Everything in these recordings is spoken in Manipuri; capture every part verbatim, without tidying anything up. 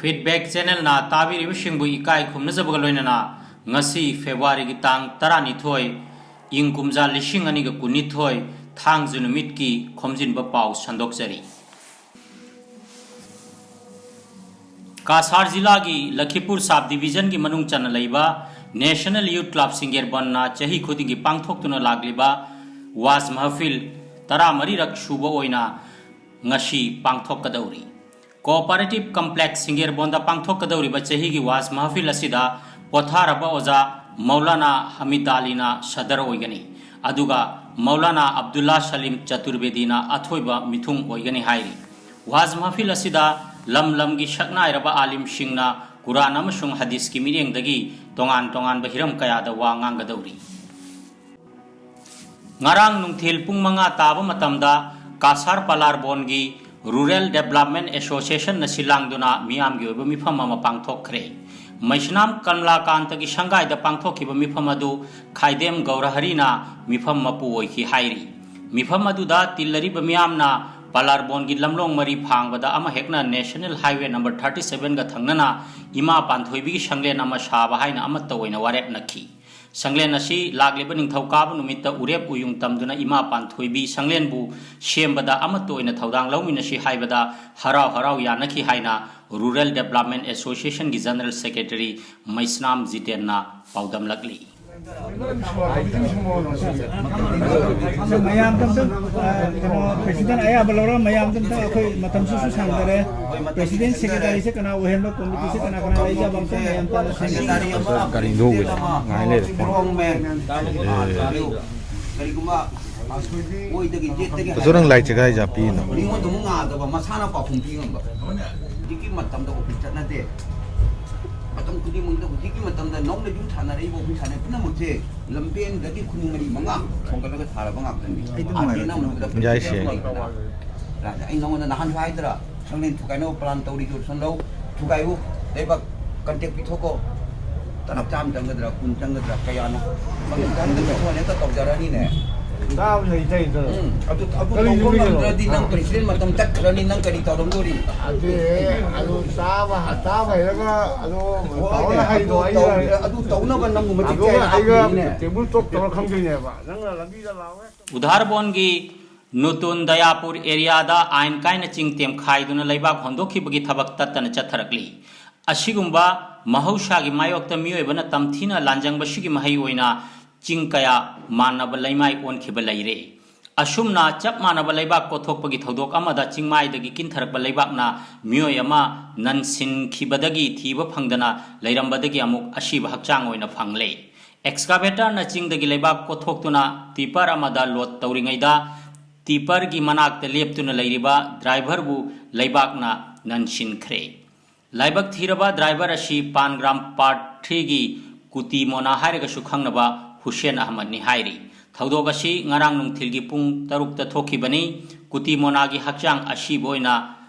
Feedback Channelꯅ ꯇꯥꯕꯤꯔꯤꯕꯁꯤꯡꯕꯨ ꯏꯀꯥꯏ ꯈꯨꯝꯅꯖꯕꯒ ꯂꯣꯏꯅꯅ ꯉꯁꯤ Februaryꯒꯤ ꯇꯥꯡ ꯇꯔꯥꯅꯤꯊꯣꯏ, ꯏꯪ ꯀꯨꯝꯖꯥ ꯂꯤꯁꯤꯡ ꯑꯅꯤꯒ ꯀꯨꯟꯅꯤꯊꯣꯏ, ꯊꯥꯡꯖ ꯅꯨꯃꯤꯠꯀꯤ ꯈꯣꯝꯖꯤꯟꯕ ꯄꯥꯎ ꯁꯟꯗꯣꯛꯆꯔꯤ꯫ ꯀꯥꯁꯥꯔ ꯖꯤꯂꯥꯒꯤ ꯂꯈꯤꯄꯨꯔ Sub Divisionꯒꯤ ꯃꯅꯨꯡ ꯆꯟꯅ ꯂꯩꯕ National Youth Club ꯁꯤꯡꯒꯦꯔꯕꯟꯅ ꯆꯍꯤ ꯈꯨꯗꯤꯡꯒꯤ ꯄꯥꯡꯊꯣꯛꯇꯨꯅ ꯂꯥꯛꯂꯤꯕ ꯋꯥꯖ ꯃꯍꯐꯤꯜ ꯇꯔꯥꯃꯔꯤꯔꯛ ꯁꯨꯕ ꯑꯣꯏꯅ ꯉꯁꯤ ꯄꯥꯡꯊꯣꯛꯀꯗꯧꯔꯤ꯫ Cooperative Complex ꯁꯤꯡꯒꯦꯔꯕꯣꯟꯗ ꯄꯥꯡꯊꯣꯛꯀꯗꯧꯔꯤꯕ ꯆꯍꯤꯒꯤ ꯋꯥꯖ ꯃꯍꯐꯤꯜ ꯑꯁꯤꯗ ꯄꯣꯊꯥꯔꯕ ꯑꯣꯖꯥ ꯃꯧꯂꯥꯅꯥ ꯍꯃꯤꯗ ꯑꯂꯤꯅ ꯁꯗꯔ ꯑꯣꯏꯒꯅꯤ, ꯑꯗꯨꯒ ꯃꯧꯂꯥꯅꯥ ꯑꯕꯗꯨꯜꯂꯥ ꯁꯂꯤꯝ ꯆꯇꯨꯔꯕꯦꯗꯤꯅ ꯑꯊꯣꯏꯕ ꯃꯤꯊꯨꯡ ꯑꯣꯏꯒꯅꯤ ꯍꯥꯏꯔꯤ꯫ ꯋꯥꯖ ꯃꯍꯐꯤꯜ ꯑꯁꯤꯗ ꯂꯝ ꯂꯝꯒꯤ ꯁꯛꯅꯥꯏꯔꯕ ꯑꯥꯂꯤꯝꯁꯤꯡꯅ ꯀꯨꯔꯥꯟ ꯑꯃꯁꯨꯡ ꯍꯗꯤꯁꯀꯤ ꯃꯤꯠꯌꯦꯡꯗꯒꯤ ꯇꯣꯉꯥꯟ ꯇꯣꯉꯥꯟꯕ ꯍꯤꯔꯝ ꯀꯌꯥꯗ ꯋꯥ ꯉꯥꯡꯒꯗꯧꯔꯤ꯫ ꯉꯔꯥꯡ ꯅꯨꯡꯊꯤꯜ ꯄꯨꯡ ꯃꯉꯥ ꯇꯥꯕ ꯃꯇꯝꯗ ꯀꯥꯁꯥꯔ ꯄꯂꯥꯔꯕꯣꯟꯒꯤ Rural Development Associationꯅ ꯁꯤꯜ ꯂꯥꯡꯗꯨꯅ ꯃꯤꯌꯥꯝꯒꯤ ꯑꯣꯏꯕ ꯃꯤꯐꯝ ꯑꯃ ꯄꯥꯡꯊꯣꯛꯈ꯭ꯔꯦ꯫ ꯃꯩꯁꯅꯥꯝ ꯀꯃꯂꯥꯀꯥꯟꯇꯒꯤ ꯁꯪꯒꯥꯏꯗ ꯄꯥꯡꯊꯣꯛꯈꯤꯕ ꯃꯤꯐꯝ ꯑꯗꯨ ꯈꯥꯏꯗꯦꯝ ꯒꯧꯔꯍꯔꯤꯅ ꯃꯤꯐꯝ ꯃꯄꯨ ꯑꯣꯏꯈꯤ ꯍꯥꯏꯔꯤ꯫ ꯃꯤꯐꯝ ꯑꯗꯨꯗ ꯇꯤꯜꯂꯔꯤꯕ ꯃꯤꯌꯥꯝꯅ ꯄꯂꯥꯔꯕꯣꯟꯒꯤ ꯂꯝꯂꯣꯡ ꯃꯔꯤ ꯐꯥꯡꯕꯗ ꯑꯃ ꯍꯦꯛꯅ National Highway number thirty sevenꯒ ꯊꯪꯅꯅ ꯏꯃꯥ ꯄꯥꯟꯊꯣꯏꯕꯤꯒꯤ ꯁꯪꯂꯦꯟ ꯑꯃ ꯁꯥꯕ ꯍꯥꯏꯅ ꯑꯃꯠꯇ ꯑꯣꯏꯅ ꯋꯥꯔꯦꯞ ꯅꯈꯤ꯫ ꯁꯪꯂꯦꯟ ꯑꯁꯤ ꯂꯥꯛꯂꯤꯕ ꯅꯤꯡꯊꯧꯀꯥꯕ ꯅꯨꯃꯤꯠꯇ ꯎꯔꯦꯞ ꯎꯌꯨꯡ ꯇꯝꯗꯨꯅ ꯏꯃꯥ ꯄꯥꯟꯊꯣꯏꯕꯤ ꯁꯪꯂꯦꯟꯕꯨ ꯁꯦꯝꯕꯗ ꯑꯃꯠꯇ ꯑꯣꯏꯅ ꯊꯧꯗꯥꯡ ꯂꯧꯃꯤꯟꯅꯁꯤ ꯍꯥꯏꯕꯗ ꯍꯔꯥꯎ ꯍꯔꯥꯎ ꯌꯥꯅꯈꯤ ꯍꯥꯏꯅ Rural Development Associationꯒꯤ General Secretary ꯃꯩꯁꯅꯥꯝ ꯖꯤꯇꯦꯟꯅ ꯄꯥꯎꯗꯝꯂꯛꯂꯤ꯫ ꯃꯌꯥꯝꯗ ꯑꯝꯇꯪ, ꯑ, ꯀꯩꯅꯣ, President ꯑꯌꯥꯕ ꯂꯧꯔ ꯃꯌꯥꯝꯗ ꯑꯝꯇꯪ, ꯑꯩꯈꯣꯏ ꯃꯇꯝꯁꯤꯁꯨ ꯁꯥꯡꯗꯔꯦ꯫ President, Secretaryꯁꯦ ꯀꯅꯥ ꯑꯣꯏꯍꯟꯕ, committeeꯁꯦ ꯀꯅꯥ ꯀꯅꯥ ꯂꯩꯖꯕ ꯑꯝꯇꯪ ꯃꯌꯥꯝ ꯇꯥꯟꯅꯁꯤ꯫ ꯒꯥꯔꯤ ꯊꯧꯕꯩꯗ ꯉꯥꯏ ꯂꯩꯔꯦ ꯐꯣꯟ꯫ ꯀꯔꯤꯒꯨꯝꯕ ꯑꯣꯏꯗꯒꯤ ꯗꯦꯠꯇꯒꯤ ꯄꯥꯁꯇꯣꯔ, ꯅꯪ ꯂꯥꯏꯔꯤꯛꯁꯦ ꯀꯗꯥꯏ ꯖꯥ ꯄꯤꯔꯤꯅꯣ? ꯃꯤꯉꯣꯟꯗ ꯑꯃꯨꯛ ꯉꯥꯗꯕ, ꯃꯁꯥꯅ ꯄꯥꯎꯈꯨꯝ ꯄꯤ ꯉꯝꯕ꯫ ꯍꯧꯖꯤꯛꯀꯤ ꯃꯇꯝꯗ ꯑꯣꯐꯤꯁ ꯆꯠꯅꯗꯦ꯫ ꯃꯇꯝ ꯈꯨꯗꯤꯡꯃꯛꯇ ꯍꯧꯖꯤꯛꯀꯤ ꯃꯇꯝꯗ ꯅꯧꯅ ꯌꯨꯝ ꯁꯥꯟꯅꯔꯛꯏꯕ ꯑꯣꯐꯤꯁ ꯁꯥꯟꯅ ꯄꯨꯝꯅꯃꯛꯁꯦ ꯂꯝꯕꯦꯟꯗꯒꯤ ꯈꯨꯅꯨ ꯃꯔꯤ ꯃꯉꯥ ꯊꯣꯡꯒꯠꯂꯒ ꯁꯥꯔꯕ ꯉꯥꯛꯇꯅꯤ꯫ ꯑꯩ ꯑꯗꯨꯝ ꯑꯥꯔ ꯇꯤ ꯅꯨꯡꯉꯥꯏꯔꯦ꯫ ꯑꯦꯟ ꯅ ꯎꯕꯗ ꯌꯥꯏꯁꯦ꯫ ꯄ꯭ꯔꯦꯁꯤꯗꯦꯟ ꯂꯩꯗꯅ꯫ ꯔꯥꯖꯥ, ꯑꯩ ꯅꯉꯣꯟꯗ ꯅꯍꯥꯟꯁꯨ ꯍꯥꯏꯗ꯭ꯔꯥ? ꯅꯪꯅ ꯊꯨꯒꯥꯏꯅꯕ plan ꯇꯧꯔꯤꯗꯣ ꯁꯨꯝ ꯂꯧ꯫ ꯊꯨꯒꯥꯏꯌꯨ꯫ ꯂꯩꯕꯥꯛ contact ꯄꯤꯊꯣꯛꯀꯣ꯫ ꯇꯔꯥ ꯆꯥꯝ ꯆꯪꯒꯗ꯭ꯔꯥ, ꯀꯨꯟ ꯆꯪꯒꯗ꯭ꯔꯥ, ꯀꯌꯥꯅꯣ? ꯃꯃꯤꯡ ꯈꯪꯗꯅ ꯐꯣꯟ ꯍꯦꯛꯇ ꯇꯧꯖꯔꯛꯑꯅꯤꯅꯦ꯫ ꯆꯥꯕ ꯂꯩꯇꯩꯗꯣ꯫ ꯎꯝ, ꯑꯗꯨ, ꯑꯗꯨ ꯀꯔꯤ ꯇꯧꯕ ꯅꯨꯃꯤꯠꯅꯣ? ꯉꯝꯗ꯭ꯔꯗꯤ ꯅꯪ ꯑꯥ꯫ President ꯃꯇꯝ ꯇꯠꯈ꯭ꯔꯅꯤ, ꯅꯪ ꯀꯔꯤ ꯇꯧꯔꯝꯗꯣꯔꯤ? ꯑꯗꯨ, ꯑꯗꯨ ꯆꯥꯕ, ꯆꯥꯕ ꯍꯩꯔꯒ ꯑꯗꯨ ꯍꯣꯏꯅꯦ, ꯇꯧꯔ ꯍꯩꯗꯣ ꯑꯗꯨ ꯑꯩ ꯇꯧ-, ꯑꯗꯨ ꯇꯧꯅꯕ ꯅꯪꯕꯨ ꯃꯇꯤꯛ ꯑꯗꯨꯒ ꯆꯥꯏꯅ ꯑꯩꯒ ꯍꯥꯞꯄꯤꯅꯤꯅꯦ꯫ Table talk ꯇꯧꯔ ꯈꯪꯗꯣꯏꯅꯦꯕ꯫ ꯅꯪꯅ ꯂꯝꯕꯤꯗ ꯂꯥꯎꯔꯦ꯫ ꯎꯙꯥꯔꯕꯣꯟꯒꯤ ꯅꯨꯇꯨꯟ ꯗꯌꯥꯄꯨꯔ ꯑꯦꯔꯤꯌꯥꯗ ꯑꯥꯏꯟ ꯀꯥꯏꯅ ꯆꯤꯡ ꯇꯦꯝꯈꯥꯏꯗꯨꯅ ꯂꯩꯕꯥꯛ ꯍꯣꯟꯗꯣꯛꯈꯤꯕꯒꯤ ꯊꯕꯛ ꯇꯠꯇꯅ ꯆꯠꯊꯔꯛꯂꯤ꯫ ꯑꯁꯤꯒꯨꯝꯕ ꯃꯍꯧꯁꯥꯒꯤ ꯃꯥꯌꯣꯛꯇ ꯃꯤꯑꯣꯏꯕꯅ ꯇꯝꯊꯤꯅ ꯂꯥꯟꯖꯪꯕꯁꯤꯒꯤ ꯃꯍꯩ ꯑꯣꯏꯅ ꯆꯤꯡ ꯀꯌꯥ ꯃꯥꯟꯅꯕ ꯂꯩꯃꯥꯏ ꯑꯣꯟꯈꯤꯕ ꯂꯩꯔꯦ꯫ ꯑꯁꯨꯝꯅ ꯆꯞ ꯃꯥꯟꯅꯕ ꯂꯩꯕꯥꯛ ꯀꯣꯊꯣꯛꯄꯒꯤ ꯊꯧꯗꯣꯛ ꯑꯃꯗ ꯆꯤꯡꯃꯥꯏꯗꯒꯤ ꯀꯤꯟꯊꯔꯛꯄ ꯂꯩꯕꯥꯛꯅ ꯃꯤꯑꯣꯏ ꯑꯃ ꯅꯟꯁꯤꯟꯈꯤꯕꯗꯒꯤ ꯊꯤꯕ ꯐꯪꯗꯅ ꯂꯩꯔꯝꯕꯗꯒꯤ ꯑꯃꯨꯛ ꯑꯁꯤꯕ ꯍꯛꯆꯥꯡ ꯑꯣꯏꯅ ꯐꯪꯂꯦ꯫ Excavatorꯅ ꯆꯤꯡꯗꯒꯤ ꯂꯩꯕꯥꯛ ꯀꯣꯊꯣꯛꯇꯨꯅ tipper ꯑꯃꯗ load ꯇꯧꯔꯤꯉꯩꯗ, tipperꯒꯤ ꯃꯅꯥꯛꯇ ꯂꯦꯞꯇꯨꯅ ꯂꯩꯔꯤꯕ driverꯕꯨ ꯂꯩꯕꯥꯛꯅ ꯅꯟꯁꯤꯟꯈ꯭ꯔꯦ꯫ ꯂꯥꯏꯕꯛ ꯊꯤꯔꯕ driver ꯑꯁꯤ ꯄꯥꯟꯒ꯭ꯔꯥꯝ Part Threeꯒꯤ ꯀꯨꯇꯤ ꯃꯣꯅꯥ ꯍꯥꯏꯔꯒꯁꯨ ꯈꯪꯅꯕ ꯍꯨꯁꯦꯟ ꯑꯍꯃꯗꯅꯤ ꯍꯥꯏꯔꯤ꯫ ꯊꯧꯗꯣꯛ ꯑꯁꯤ ꯉꯔꯥꯡ ꯅꯨꯡꯊꯤꯜꯒꯤ ꯄꯨꯡ ꯇꯔꯨꯛꯇ ꯊꯣꯛꯈꯤꯕꯅꯤ꯫ ꯀꯨꯇꯤ ꯃꯣꯅꯥꯒꯤ ꯍꯛꯆꯥꯡ ꯑꯁꯤꯕ ꯑꯣꯏꯅ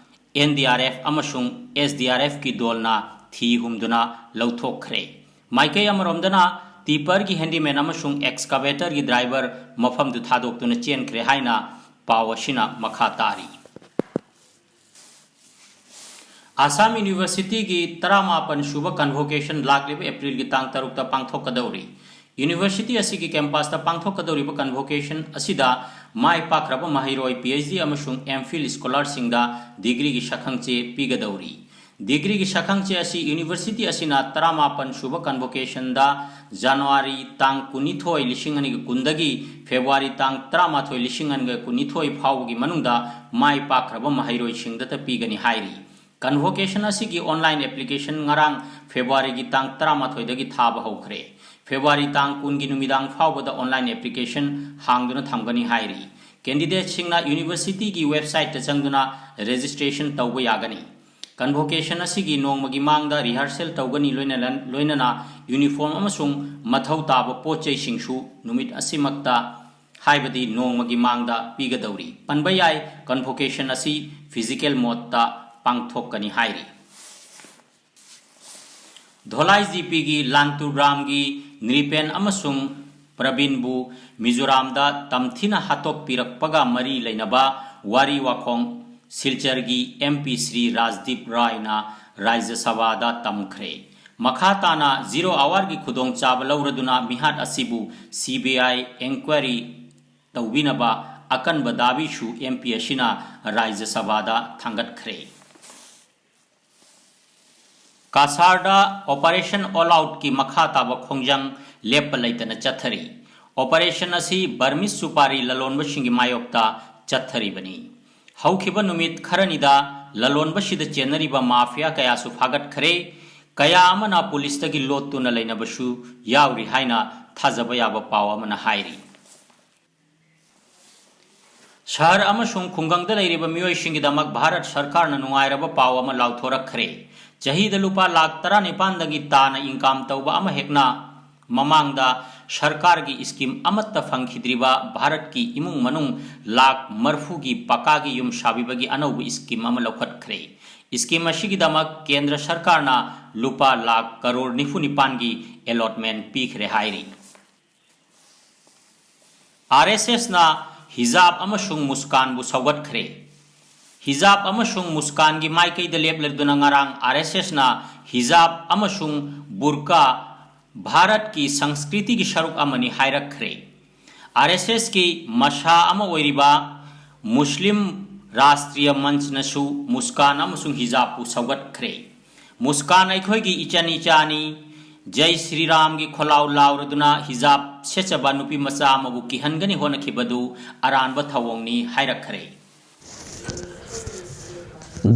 NDRF ꯑꯃꯁꯨꯡ SDRFꯀꯤ ꯗꯣꯜꯅ ꯊꯤ ꯍꯨꯝꯗꯨꯅ ꯂꯧꯊꯣꯛꯈ꯭ꯔꯦ꯫ ꯃꯥꯏꯀꯩ ꯑꯃꯔꯣꯝꯗꯅ, tipperꯒꯤ handyman ꯑꯃꯁꯨꯡ excavatorꯒꯤ driver ꯃꯐꯝꯗꯨ ꯊꯥꯗꯣꯛꯇꯨꯅ ꯆꯦꯟꯈ꯭ꯔꯦ ꯍꯥꯏꯅ ꯄꯥꯎ ꯑꯁꯤꯅ ꯃꯈꯥ ꯇꯥꯔꯤ꯫ ꯑꯁꯥꯝ Universityꯒꯤ ꯇꯔꯥꯃꯥꯄꯟ ꯁꯨꯕ convocation ꯂꯥꯛꯂꯤꯕ Aprilꯒꯤ ꯇꯥꯡ ꯇꯔꯨꯛꯇ ꯄꯥꯡꯊꯣꯛꯀꯗꯧꯔꯤ꯫ University ꯑꯁꯤꯒꯤ campusꯇ ꯄꯥꯡꯊꯣꯛꯀꯗꯧꯔꯤꯕ convocation ꯑꯁꯤꯗ ꯃꯥꯏ ꯄꯥꯛꯈ꯭ꯔꯕ ꯃꯍꯩꯔꯣꯏ PhD ꯑꯃꯁꯨꯡ MPhil scholarꯁꯤꯡꯗ degreeꯒꯤ ꯁꯛꯈꯪꯆꯦ ꯄꯤꯒꯗꯧꯔꯤ꯫ Degreeꯒꯤ ꯁꯛꯈꯪꯆꯦ ꯑꯁꯤ university ꯑꯁꯤꯅ ꯇꯔꯥꯃꯥꯄꯟ ꯁꯨꯕ convocationꯗ January ꯇꯥꯡ ꯀꯨꯟꯅꯤꯊꯣꯏ, ꯂꯤꯁꯤꯡ ꯑꯅꯤꯒ ꯀꯨꯟꯗꯒꯤ February ꯇꯥꯡ ꯇꯔꯥꯃꯥꯊꯣꯏ, ꯂꯤꯁꯤꯡ ꯑꯅꯤꯒ ꯀꯨꯟꯅꯤꯊꯣꯏ ꯐꯥꯎꯕꯒꯤ ꯃꯅꯨꯡꯗ ꯃꯥꯏ ꯄꯥꯛꯈ꯭ꯔꯕ ꯃꯍꯩꯔꯣꯏꯁꯤꯡꯗꯇ ꯄꯤꯒꯅꯤ ꯍꯥꯏꯔꯤ꯫ Convocation ꯑꯁꯤꯒꯤ online application ꯉꯔꯥꯡ Februaryꯒꯤ ꯇꯥꯡ ꯇꯔꯥꯃꯥꯊꯣꯏꯗꯒꯤ ꯊꯥꯕ ꯍꯧꯈ꯭ꯔꯦ꯫ February ꯇꯥꯡ ꯀꯨꯟꯒꯤ ꯅꯨꯃꯤꯗꯥꯡ ꯐꯥꯎꯕꯗ online application ꯍꯥꯡꯗꯨꯅ ꯊꯝꯒꯅꯤ ꯍꯥꯏꯔꯤ꯫ Candidateꯁꯤꯡꯅ universityꯒꯤ websiteꯇ ꯆꯪꯗꯨꯅ registration ꯇꯧꯕ ꯌꯥꯒꯅꯤ꯫ Convocation ꯑꯁꯤꯒꯤ ꯅꯣꯡꯃꯒꯤ ꯃꯥꯡꯗ rehearsal ꯇꯧꯒꯅꯤ, ꯂꯣꯏꯅꯅ, ꯂꯣꯏꯅꯅ uniform ꯑꯃꯁꯨꯡ ꯃꯊꯧ ꯇꯥꯕ ꯄꯣꯠ ꯆꯩꯁꯤꯡꯁꯨ ꯅꯨꯃꯤꯠ ꯑꯁꯤꯃꯛꯇ, ꯍꯥꯏꯕꯗꯤ ꯅꯣꯡꯃꯒꯤ ꯃꯥꯡꯗ ꯄꯤꯒꯗꯧꯔꯤ꯫ ꯄꯟꯕ ꯌꯥꯏ, convocation ꯑꯁꯤ physical modeꯇ ꯄꯥꯡꯊꯣꯛꯀꯅꯤ ꯍꯥꯏꯔꯤ꯫ ꯙꯣꯂꯥꯏ GPꯒꯤ ꯂꯥꯟꯇꯨ ꯒ꯭ꯔꯥꯝꯒꯤ ꯅ꯭ꯔꯤꯄꯦꯟ ꯑꯃꯁꯨꯡ ꯄ꯭ꯔꯕꯤꯟꯕꯨ ꯃꯤꯖꯣꯔꯥꯝꯗ ꯇꯝꯊꯤꯅ ꯍꯥꯠꯇꯣꯛꯄꯤꯔꯛꯄꯒ ꯃꯔꯤ ꯂꯩꯅꯕ ꯋꯥꯔꯤ ꯋꯥꯈꯣꯡ ꯁꯤꯜꯆꯔꯒꯤ ꯑꯦꯝ ꯄꯤ ꯁ꯭ꯔꯤ ꯔꯥꯖꯗꯤꯞ ꯔꯥꯏꯅ ꯔꯥꯖ꯭ꯌ ꯁꯚꯥꯗ ꯇꯝꯈ꯭ꯔꯦ꯫ ꯃꯈꯥ ꯇꯥꯅ ꯖꯤꯔꯣ ꯑꯋꯥꯔꯒꯤ ꯈꯨꯗꯣꯡꯆꯥꯕ ꯂꯧꯔꯗꯨꯅ ꯃꯤꯍꯥꯠ ꯑꯁꯤꯕꯨ ꯁꯤ ꯕꯤ ꯑꯥꯏ ꯏꯟꯀ꯭ꯋꯥꯏꯔꯤ ꯇꯧꯕꯤꯅꯕ ꯑꯀꯟꯕ ꯗꯥꯕꯤꯁꯨ ꯑꯦꯝ ꯄꯤ ꯑꯁꯤꯅ ꯔꯥꯖ꯭ꯌ ꯁꯚꯥꯗ ꯊꯥꯡꯒꯠꯈ꯭ꯔꯦ꯫ ꯀꯥꯁꯥꯔꯗ ꯑꯣꯄꯔꯦꯁꯟ ꯑꯣꯜ ꯑꯥꯎꯠꯀꯤ ꯃꯈꯥ ꯇꯥꯕ ꯈꯣꯡꯖꯪ ꯂꯦꯞꯄ ꯂꯩꯇꯅ ꯆꯠꯊꯔꯤ꯫ ꯑꯣꯄꯔꯦꯁꯟ ꯑꯁꯤ ꯕꯔꯃꯤꯁ ꯁꯨꯄꯥꯔꯤ ꯂꯂꯣꯟꯕꯁꯤꯡꯒꯤ ꯃꯥꯌꯣꯛꯇ ꯆꯠꯊꯔꯤꯕꯅꯤ꯫ ꯍꯧꯈꯤꯕ ꯅꯨꯃꯤꯠ ꯈꯔꯅꯤꯗ ꯂꯂꯣꯟꯕꯁꯤꯗ ꯆꯦꯟꯅꯔꯤꯕ ꯃꯥꯐꯤꯌꯥ ꯀꯌꯥꯁꯨ ꯐꯥꯒꯠꯈ꯭ꯔꯦ꯫ ꯀꯌꯥ ꯑꯃꯅ ꯄꯨꯂꯤꯁꯇꯒꯤ ꯂꯣꯠꯇꯨꯅ ꯂꯩꯅꯕꯁꯨ ꯌꯥꯎꯔꯤ ꯍꯥꯏꯅ ꯊꯥꯖꯕ ꯌꯥꯕ ꯄꯥꯎ ꯑꯃꯅ ꯍꯥꯏꯔꯤ꯫ ꯁꯍꯔ ꯑꯃꯁꯨꯡ ꯈꯨꯡꯒꯪꯗ ꯂꯩꯔꯤꯕ ꯃꯤꯑꯣꯏꯁꯤꯡꯒꯤꯗꯃꯛ ꯚꯥꯔꯠ ꯁꯔꯀꯥꯔꯅ ꯅꯨꯡꯉꯥꯏꯔꯕ ꯄꯥꯎ ꯑꯃ ꯂꯥꯎꯊꯣꯔꯛꯈ꯭ꯔꯦ꯫ ꯆꯍꯤꯗ ꯂꯨꯄꯥ ꯂꯥꯈ ꯇꯔꯥꯅꯤꯄꯥꯟꯗꯒꯤ ꯇꯥꯅ ꯏꯟꯀꯝ ꯇꯧꯕ ꯑꯃ ꯍꯦꯛꯅ ꯃꯃꯥꯡꯗ ꯁꯔꯀꯥꯔꯒꯤ ꯁ꯭ꯀꯤꯝ ꯑꯃꯠꯇ ꯐꯪꯈꯤꯗ꯭ꯔꯤꯕ ꯚꯥꯔꯠꯀꯤ ꯏꯃꯨꯡ ꯃꯅꯨꯡ ꯂꯥꯈ ꯃꯔꯐꯨꯒꯤ ꯄꯀꯥꯒꯤ ꯌꯨꯝ ꯁꯥꯕꯤꯕꯒꯤ ꯑꯅꯧꯕ ꯁ꯭ꯀꯤꯝ ꯑꯃ ꯂꯧꯈꯠꯈ꯭ꯔꯦ꯫ ꯁ꯭ꯀꯤꯝ ꯑꯁꯤꯒꯤꯗꯃꯛ ꯀꯦꯟꯗ꯭ꯔ ꯁꯔꯀꯥꯔꯅ ꯂꯨꯄꯥ ꯂꯥꯈ ꯀꯔꯣꯔ ꯅꯤꯐꯨ ꯅꯤꯄꯥꯟꯒꯤ ꯑꯦꯂꯣꯠꯃꯦꯟ ꯄꯤꯈ꯭ꯔꯦ ꯍꯥꯏꯔꯤ꯫ ꯑꯥꯔ ꯑꯦꯁ ꯑꯦꯁꯅ ꯍꯤꯖꯥꯕ ꯑꯃꯁꯨꯡ ꯃꯨꯁꯀꯥꯟꯕꯨ ꯁꯧꯒꯠꯈ꯭ꯔꯦ꯫ ꯍꯤꯖꯥꯕ ꯑꯃꯁꯨꯡ ꯃꯨꯁꯀꯥꯟꯒꯤ ꯃꯥꯏꯀꯩꯗ ꯂꯦꯞꯂꯗꯨꯅ ꯉꯔꯥꯡ ꯑꯥꯔ ꯑꯦꯁ ꯑꯦꯁꯅ ꯍꯤꯖꯥꯕ ꯑꯃꯁꯨꯡ ꯕꯨꯔꯀꯥ ꯚꯥꯔꯠꯀꯤ ꯁꯪꯁꯀ꯭ꯔꯤꯇꯤꯒꯤ ꯁꯔꯨꯛ ꯑꯃꯅꯤ ꯍꯥꯏꯔꯛꯈ꯭ꯔꯦ꯫ ꯑꯥꯔ ꯑꯦꯁ ꯑꯦꯁꯀꯤ ꯃꯁꯥ ꯑꯃ ꯑꯣꯏꯔꯤꯕ ꯃꯨꯁꯂꯤꯝ ꯔꯥꯁꯇ꯭ꯔꯤꯌ ꯃꯟꯆꯅꯁꯨ ꯃꯨꯁꯀꯥꯟ ꯑꯃꯁꯨꯡ ꯍꯤꯖꯥꯕꯄꯨ ꯁꯧꯒꯠꯈ꯭ꯔꯦ꯫ ꯃꯨꯁꯀꯥꯟ ꯑꯩꯈꯣꯏꯒꯤ ꯏꯆꯟ ꯏꯆꯥꯅꯤ, ꯖꯩ ꯁ꯭ꯔꯤꯔꯥꯝꯒꯤ ꯈꯣꯜꯂꯥꯎ ꯂꯥꯎꯔꯗꯨꯅ ꯍꯤꯖꯥꯕ ꯁꯦꯠꯆꯕ ꯅꯨꯄꯤ ꯃꯆꯥ ꯑꯃꯕꯨ ꯀꯤꯍꯟꯒꯅꯤ ꯍꯣꯠꯅꯈꯤꯕꯗꯨ ꯑꯔꯥꯟꯕ ꯊꯧꯑꯣꯡꯅꯤ ꯍꯥꯏꯔꯛꯈ꯭ꯔꯦ꯫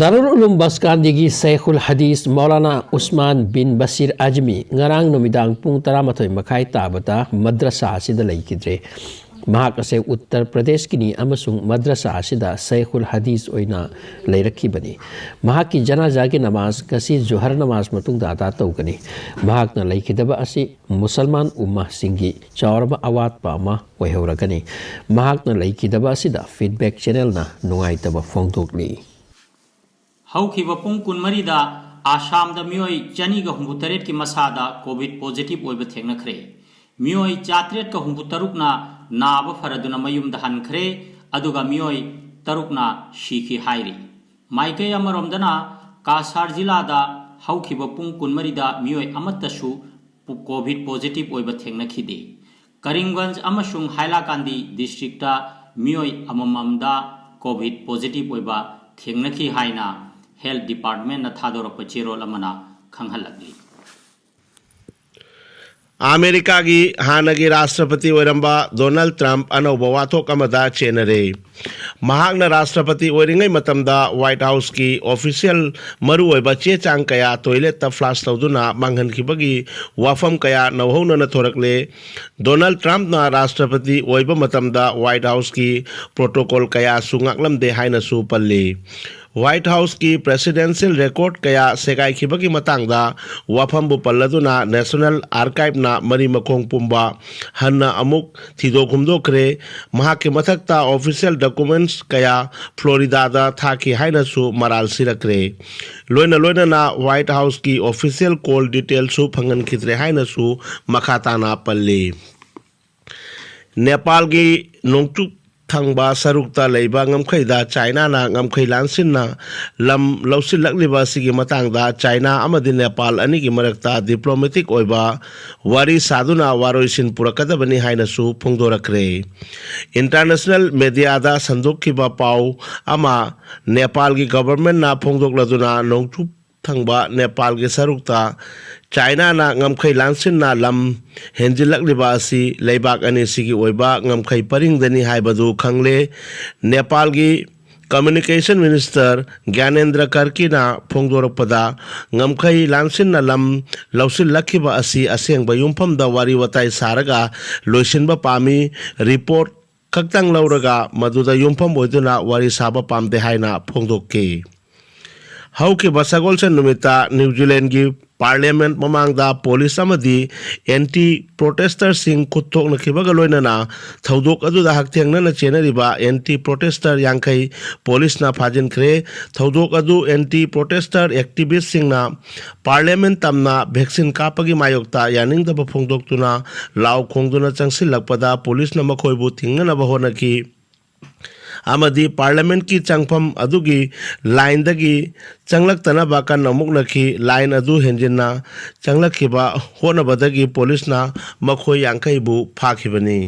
ꯗꯥꯔꯨꯜ ꯎꯂꯨꯝ ꯕꯁꯀꯥꯟꯗꯤꯒꯤ ꯁꯩꯈꯨꯜ ꯍꯗꯤꯁ ꯃꯧꯂꯥꯅꯥ ꯎꯁꯃꯥꯟ ꯕꯤꯟ ꯕꯁꯤꯔ ꯑꯖꯃꯤ ꯉꯔꯥꯡ ꯅꯨꯃꯤꯗꯥꯡ ꯄꯨꯡ ꯇꯔꯥꯃꯥꯊꯣꯏ ꯃꯈꯥꯏ ꯇꯥꯕꯗ ꯃꯗ꯭ꯔꯁꯥ ꯑꯁꯤꯗ ꯂꯩꯈꯤꯗ꯭ꯔꯦ꯫ ꯃꯍꯥꯛ ꯑꯁꯦ ꯎꯠꯇꯔ ꯄ꯭ꯔꯗꯦꯁꯀꯤꯅꯤ ꯑꯃꯁꯨꯡ ꯃꯗ꯭ꯔꯁꯥ ꯑꯁꯤꯗ ꯁꯩꯈꯨꯜ ꯍꯗꯤꯁ ꯑꯣꯏꯅ ꯂꯩꯔꯛꯈꯤꯕꯅꯤ꯫ ꯃꯍꯥꯛꯀꯤ ꯖꯅꯥꯖꯥꯒꯤ ꯅꯃꯥꯖ ꯉꯁꯤ ꯖꯨꯍꯔ ꯅꯃꯥꯖ ꯃꯇꯨꯡꯗ ꯑꯗꯥ ꯇꯧꯒꯅꯤ꯫ ꯃꯍꯥꯛꯅ ꯂꯩꯈꯤꯗꯕ ꯑꯁꯤ ꯃꯨꯁꯜꯃꯥꯟ ꯎꯝꯃꯥꯁꯤꯡꯒꯤ ꯆꯥꯎꯔꯕ ꯑꯋꯥꯠꯄ ꯑꯃ ꯑꯣꯏꯍꯧꯔꯒꯅꯤ꯫ ꯃꯍꯥꯛꯅ ꯂꯩꯈꯤꯗꯕ ꯑꯁꯤꯗ ꯐꯤꯗꯕꯦꯛ ꯆꯦꯅꯦꯜꯅ ꯅꯨꯡꯉꯥꯏꯇꯕ ꯐꯣꯡꯗꯣꯛꯂꯤ꯫ ꯍꯧꯈꯤꯕ ꯄꯨꯡ ꯀꯨꯟꯃꯔꯤꯗ ꯑꯁꯥꯝꯗ ꯃꯤꯑꯣꯏ ꯆꯅꯤꯒ ꯍꯨꯝꯐꯨꯇꯔꯦꯠꯀꯤ ꯃꯁꯥꯗ ꯀꯣꯚꯤꯗ ꯄꯣꯖꯤꯇꯤꯚ ꯑꯣꯏꯕ ꯊꯦꯡꯅꯈ꯭ꯔꯦ꯫ ꯃꯤꯑꯣꯏ ꯆꯥꯇ꯭ꯔꯦꯠꯀ ꯍꯨꯝꯐꯨ ꯇꯔꯨꯛꯅ ꯅꯥꯕ ꯐꯔꯗꯨꯅ ꯃꯌꯨꯝꯗ ꯍꯟꯈ꯭ꯔꯦ, ꯑꯗꯨꯒ ꯃꯤꯑꯣꯏ ꯇꯔꯨꯛꯅ ꯁꯤꯈꯤ ꯍꯥꯏꯔꯤ꯫ ꯃꯥꯏꯀꯩ ꯑꯃꯔꯣꯝꯗꯅ ꯀꯥꯁꯥꯔ ꯖꯤꯂꯥꯗ ꯍꯧꯈꯤꯕ ꯄꯨꯡ ꯀꯨꯟꯃꯔꯤꯗ ꯃꯤꯑꯣꯏ ꯑꯃꯠꯇꯁꯨ ꯄꯨ-, ꯀꯣꯚꯤꯗ ꯄꯣꯖꯤꯇꯤꯚ ꯑꯣꯏꯕ ꯊꯦꯡꯅꯈꯤꯗꯦ꯫ ꯀꯔꯤꯝꯒꯟꯖ ꯑꯃꯁꯨꯡ ꯍꯥꯏꯂꯥꯀꯥꯟꯗꯤ ꯗꯤꯁꯇ꯭ꯔꯤꯛꯇ ꯃꯤꯑꯣꯏ ꯑꯃꯃꯝꯗ ꯀꯣꯚꯤꯗ ꯄꯣꯖꯤꯇꯤꯚ ꯑꯣꯏꯕ ꯊꯦꯡꯅꯈꯤ ꯍꯥꯏꯅ ꯍꯦꯜꯊ ꯗꯤꯄꯥꯔꯠꯃꯦꯟꯠꯅ ꯊꯥꯗꯣꯔꯛꯄ ꯆꯦꯔꯣꯜ ꯑꯃꯅ ꯈꯪꯍꯜꯂꯛꯂꯤ꯫ ꯑꯃꯦꯔꯤꯀꯥꯒꯤ ꯍꯥꯟꯅꯒꯤ ꯔꯥꯁꯇ꯭ꯔꯄꯇꯤ ꯑꯣꯏꯔꯝꯕ ꯗꯣꯅꯥꯜꯗ ꯇ꯭ꯔꯝꯞ ꯑꯅꯧꯕ ꯋꯥꯊꯣꯛ ꯑꯃꯗ ꯆꯦꯟꯅꯔꯦ꯫ ꯃꯍꯥꯛꯅ ꯔꯥꯁꯇ꯭ꯔꯄꯇꯤ ꯑꯣꯏꯔꯤꯉꯩ ꯃꯇꯝꯗ ꯋꯥꯏꯠ ꯍꯥꯎꯁꯀꯤ ꯑꯣꯐꯤꯁꯤꯌꯦꯜ ꯃꯔꯨꯑꯣꯏꯕ ꯆꯦ ꯆꯥꯡ ꯀꯌꯥ ꯇꯣꯏꯂꯦꯠꯇ ꯐ꯭ꯂꯥꯁ ꯇꯧꯗꯨꯅ ꯃꯥꯡꯍꯟꯈꯤꯕꯒꯤ ꯋꯥꯐꯝ ꯀꯌꯥ ꯅꯧꯍꯧꯅꯅ ꯊꯣꯔꯛꯂꯦ꯫ ꯗꯣꯅꯥꯜꯗ ꯇ꯭ꯔꯝꯞꯅ ꯔꯥꯁꯇ꯭ꯔꯄꯇꯤ ꯑꯣꯏꯕ ꯃꯇꯝꯗ ꯋꯥꯏꯠ ꯍꯥꯎꯁꯀꯤ ꯄ꯭ꯔꯣꯇꯣꯀꯣꯜ ꯀꯌꯥꯁꯨ ꯉꯥꯛꯂꯝꯗꯦ ꯍꯥꯏꯅꯁꯨ ꯄꯜꯂꯤ꯫ ꯋꯥꯏꯠ ꯍꯥꯎꯁꯀꯤ ꯄ꯭ꯔꯦꯁꯤꯗꯦꯟꯁꯤꯌꯦꯜ ꯔꯦꯀꯣꯔꯗ ꯀꯌꯥ ꯁꯦꯒꯥꯏꯈꯤꯕꯒꯤ ꯃꯇꯥꯡꯗ ꯋꯥꯐꯝꯕꯨ ꯄꯜꯂꯗꯨꯅ ꯅꯦꯁꯅꯦꯜ ꯑꯥꯔꯀꯥꯏꯚꯅ ꯃꯔꯤ ꯃꯈꯣꯡ ꯄꯨꯝꯕ ꯍꯟꯅ ꯑꯃꯨꯛ ꯊꯤꯗꯣꯛ ꯍꯨꯝꯗꯣꯛꯈ꯭ꯔꯦ꯫ ꯃꯍꯥꯛꯀꯤ ꯃꯊꯛꯇ ꯑꯣꯐꯤꯁꯤꯌꯦꯜ ꯗꯣꯀꯨꯃꯦꯟꯠꯁ ꯀꯌꯥ ꯐ꯭ꯂꯣꯔꯤꯗꯥꯗ ꯊꯥꯈꯤ ꯍꯥꯏꯅꯁꯨ ꯃꯔꯥꯜ ꯁꯤꯔꯛꯈ꯭ꯔꯦ꯫ ꯂꯣꯏꯅ ꯂꯣꯏꯅꯅ ꯋꯥꯏꯠ ꯍꯥꯎꯁꯀꯤ ꯑꯣꯐꯤꯁꯤꯌꯦꯜ ꯀꯣꯜ ꯗꯤꯇꯦꯜꯁꯨ ꯐꯪꯍꯟꯈꯤꯗ꯭ꯔꯦ ꯍꯥꯏꯅꯁꯨ ꯃꯈꯥ ꯇꯥꯅ ꯄꯜꯂꯤ꯫ ꯅꯦꯄꯥꯜꯒꯤ ꯅꯣꯡꯆꯨꯞ ꯊꯪꯕ ꯁꯔꯨꯛꯇ ꯂꯩꯕ ꯉꯝꯈꯩꯗ ꯆꯥꯏꯅꯥꯅ ꯉꯝꯈꯩ ꯂꯥꯟꯁꯤꯟꯅ ꯂꯝ ꯂꯧꯁꯤꯜꯂꯛꯂꯤꯕ ꯑꯁꯤꯒꯤ ꯃꯇꯥꯡꯗ ꯆꯥꯏꯅꯥ ꯑꯃꯗꯤ ꯅꯦꯄꯥꯜ ꯑꯅꯤꯒꯤ ꯃꯔꯛꯇ ꯗꯤꯄ꯭ꯂꯣꯃꯦꯇꯤꯛ ꯑꯣꯏꯕ ꯋꯥꯔꯤ ꯁꯥꯗꯨꯅ ꯋꯥꯔꯣꯏꯁꯤꯟ ꯄꯨꯔꯛꯀꯗꯕꯅꯤ ꯍꯥꯏꯅꯁꯨ ꯐꯣꯡꯗꯣꯔꯛꯈ꯭ꯔꯦ꯫ ꯏꯟꯇꯔꯅꯦꯁꯅꯦꯜ ꯃꯦꯗꯤꯌꯥꯗ ꯁꯟꯗꯣꯛꯈꯤꯕ ꯄꯥꯎ ꯑꯃ ꯅꯦꯄꯥꯜꯒꯤ ꯒꯚꯔꯟꯃꯦꯟꯠꯅ ꯐꯣꯡꯗꯣꯛꯂꯗꯨꯅ ꯅꯣꯡꯆꯨꯞ ꯊꯪꯕ ꯅꯦꯄꯥꯜꯒꯤ ꯁꯔꯨꯛꯇ ꯆꯥꯏꯅꯥꯅ ꯉꯝꯈꯩ ꯂꯥꯟꯁꯤꯟꯅ ꯂꯝ ꯍꯦꯟꯖꯤꯜꯂꯛꯂꯤꯕ ꯑꯁꯤ ꯂꯩꯕꯥꯛ ꯑꯅꯤꯁꯤꯒꯤ ꯑꯣꯏꯕ ꯉꯝꯈꯩ ꯄꯔꯤꯡꯗꯅꯤ ꯍꯥꯏꯕꯗꯨ ꯈꯪꯂꯦ꯫ ꯅꯦꯄꯥꯜꯒꯤ ꯀꯝꯃ꯭ꯌꯨꯅꯤꯀꯦꯁꯟ ꯃꯤꯅꯤꯁꯇꯔ ꯒ꯭ꯌꯥꯅꯦꯟꯗ꯭ꯔ ꯀꯔꯀꯤꯅ ꯐꯣꯡꯗꯣꯔꯛꯄꯗ, ꯉꯝꯈꯩ ꯂꯥꯟꯁꯤꯟꯅ ꯂꯝ ꯂꯧꯁꯤꯜꯂꯛꯈꯤꯕ ꯑꯁꯤ ꯑꯁꯦꯡꯕ ꯌꯨꯝꯐꯝꯗ ꯋꯥꯔꯤ ꯋꯥꯇꯥꯏ ꯁꯥꯔꯒ ꯂꯣꯏꯁꯤꯟꯕ ꯄꯥꯝꯃꯤ꯫ ꯔꯤꯄꯣꯔꯠ ꯈꯛꯇꯪ ꯂꯧꯔꯒ ꯃꯗꯨꯗ ꯌꯨꯝꯐꯝ ꯑꯣꯏꯗꯨꯅ ꯋꯥꯔꯤ ꯁꯥꯕ ꯄꯥꯝꯗꯦ ꯍꯥꯏꯅ ꯐꯣꯡꯗꯣꯛꯈꯤ꯫ ꯍꯧꯈꯤꯕ ꯁꯒꯣꯜꯁꯦꯟ ꯅꯨꯃꯤꯠꯇ ꯅ꯭ꯌꯨ ꯖꯤꯂꯦꯟꯒꯤ ꯄꯥꯔꯂꯤꯌꯥꯃꯦꯟꯠ ꯃꯃꯥꯡꯗ ꯄꯨꯂꯤꯁ ꯑꯃꯗꯤ ꯑꯦꯟꯇꯤ ꯄ꯭ꯔꯣꯇꯦꯁꯇꯔꯁꯤꯡ ꯈꯨꯠ ꯊꯣꯛꯅꯈꯤꯕꯒ ꯂꯣꯏꯅꯅ ꯊꯧꯗꯣꯛ ꯑꯗꯨꯗ ꯍꯛꯊꯦꯡꯅꯅ ꯆꯦꯟꯅꯔꯤꯕ ꯑꯦꯟꯇꯤ ꯄ꯭ꯔꯣꯇꯦꯁꯇꯔ ꯌꯥꯡꯈꯩ ꯄꯨꯂꯤꯁꯅ ꯐꯥꯖꯤꯟꯈ꯭ꯔꯦ꯫ ꯊꯧꯗꯣꯛ ꯑꯗꯨ ꯑꯦꯟꯇꯤ ꯄ꯭ꯔꯣꯇꯦꯁꯇꯔ ꯑꯦꯛꯇꯤꯚꯤꯁ꯭ꯠꯁꯤꯡꯅ ꯄꯥꯔꯂꯤꯌꯥꯃꯦꯟꯠ ꯇꯝꯅ ꯚꯦꯛꯁꯤꯟ ꯀꯥꯞꯄꯒꯤ ꯃꯥꯌꯣꯛꯇ ꯌꯥꯅꯤꯡꯗꯕ ꯐꯣꯡꯗꯣꯛꯇꯨꯅ ꯂꯥꯎ ꯈꯣꯡꯗꯨꯅ ꯆꯪꯁꯤꯜꯂꯛꯄꯗ ꯄꯨꯂꯤꯁꯅ ꯃꯈꯣꯏꯕꯨ ꯊꯤꯡꯅꯅꯕ ꯍꯣꯠꯅꯈꯤ꯫ ꯑꯃꯗꯤ ꯄꯥꯔꯂꯤꯌꯥꯃꯦꯟꯠꯀꯤ ꯆꯪꯐꯝ ꯑꯗꯨꯒꯤ ꯂꯥꯏꯟꯗꯒꯤ ꯆꯪꯂꯛꯇꯅꯕ ꯀꯟꯅ ꯃꯨꯛꯅꯈꯤ꯫ ꯂꯥꯏꯟ ꯑꯗꯨ ꯍꯦꯟꯖꯤꯟꯅ ꯆꯪꯂꯛꯈꯤꯕ ꯍꯣꯠꯅꯕꯗꯒꯤ ꯄꯨꯂꯤꯁꯅ ꯃꯈꯣꯏ ꯌꯥꯡꯈꯩꯕꯨ ꯐꯥꯈꯤꯕꯅꯤ꯫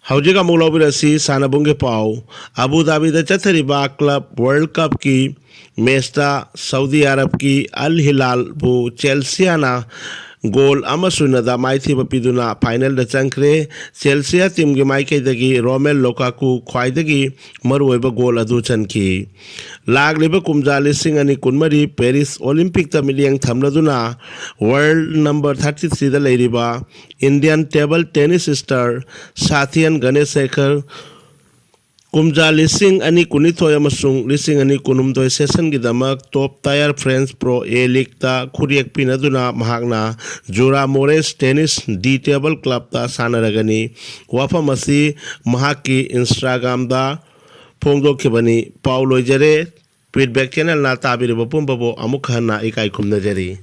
ꯍꯧꯖꯤꯛ ꯑꯃꯨꯛ ꯂꯧꯕꯤꯔꯁꯤ ꯁꯥꯟꯅꯕꯨꯡꯒꯤ ꯄꯥꯎ꯫ ꯑꯕꯨ ꯙꯥꯕꯤꯗ ꯆꯠꯊꯔꯤꯕ ꯀ꯭ꯂꯕ ꯋꯥꯔꯜꯗ ꯀꯞꯀꯤ ꯃꯦꯆꯇ ꯁꯥꯎꯗꯤ ꯑꯔꯕꯀꯤ ꯑꯜ ꯍꯤꯂꯥꯜꯕꯨ ꯆꯦꯜꯁꯤꯌꯥꯅ ꯒꯣꯜ ꯑꯃ ꯁꯨꯅꯗ ꯃꯥꯏꯊꯤꯕ ꯄꯤꯗꯨꯅ ꯐꯥꯏꯅꯦꯜꯗ ꯆꯪꯈ꯭ꯔꯦ꯫ ꯆꯦꯜꯁꯤꯌꯥ ꯇꯤꯝꯒꯤ ꯃꯥꯏꯀꯩꯗꯒꯤ ꯔꯣꯃꯦꯜ ꯂꯣꯀꯥꯀꯨ ꯈ꯭ꯋꯥꯏꯗꯒꯤ ꯃꯔꯨꯑꯣꯏꯕ ꯒꯣꯜ ꯑꯗꯨ ꯆꯟꯈꯤ꯫ ꯂꯥꯛꯂꯤꯕ ꯀꯨꯝꯖꯥ ꯂꯤꯁꯤꯡ ꯑꯅꯤ ꯀꯨꯟꯃꯔꯤ ꯄꯦꯔꯤꯁ ꯑꯣꯂꯤꯝꯄꯤꯛꯇ ꯃꯤꯠꯌꯦꯡ ꯊꯝꯂꯗꯨꯅ ꯋꯥꯔꯜꯗ ꯅꯝꯕꯔ ꯊꯥꯔꯇꯤ ꯊ꯭ꯔꯤꯗ ꯂꯩꯔꯤꯕ ꯏꯟꯗꯤꯌꯥꯟ ꯇꯦꯕꯜ ꯇꯦꯅꯤꯁ ꯁ꯭ꯇꯥꯔ ꯁꯥꯊꯤꯌꯟ ꯒꯅꯦꯁꯦꯈꯔ ꯀꯨꯝꯖꯥ ꯂꯤꯁꯤꯡ ꯑꯅꯤ ꯀꯨꯟꯅꯤꯊꯣꯏ ꯑꯃꯁꯨꯡ ꯂꯤꯁꯤꯡ ꯑꯅꯤ ꯀꯨꯟꯍꯨꯝꯗꯣꯏ ꯁꯦꯁꯟꯒꯤꯗꯃꯛ ꯇꯣꯞ ꯇꯥꯌꯔ ꯐ꯭ꯔꯦꯟꯁ ꯄ꯭ꯔꯣ ꯑꯦ ꯂꯤꯒꯇ ꯈꯨꯠꯌꯦꯛ ꯄꯤꯅꯗꯨꯅ ꯃꯍꯥꯛꯅ ꯖꯨꯔꯥ ꯃꯣꯔꯦꯁ ꯇꯦꯅꯤꯁ ꯗꯤ ꯇꯦꯕꯜ ꯀ꯭ꯂꯕꯇ ꯁꯥꯟꯅꯔꯒꯅꯤ꯫ ꯋꯥꯐꯝ ꯑꯁꯤ ꯃꯍꯥꯛꯀꯤ ꯏꯟꯁꯇꯥꯒ꯭ꯔꯥꯝꯗ ꯐꯣꯡꯗꯣꯛꯈꯤꯕꯅꯤ꯫ ꯄꯥꯎ ꯂꯣꯏꯖꯔꯦ꯫ ꯐꯤꯗꯕꯦꯛ ꯆꯦꯅꯦꯜꯅ ꯇꯥꯕꯤꯔꯤꯕ ꯄꯨꯝꯕꯕꯨ ꯑꯃꯨꯛ ꯍꯟꯅ ꯏꯀꯥꯏ ꯈꯨꯝꯅꯖꯔꯤ꯫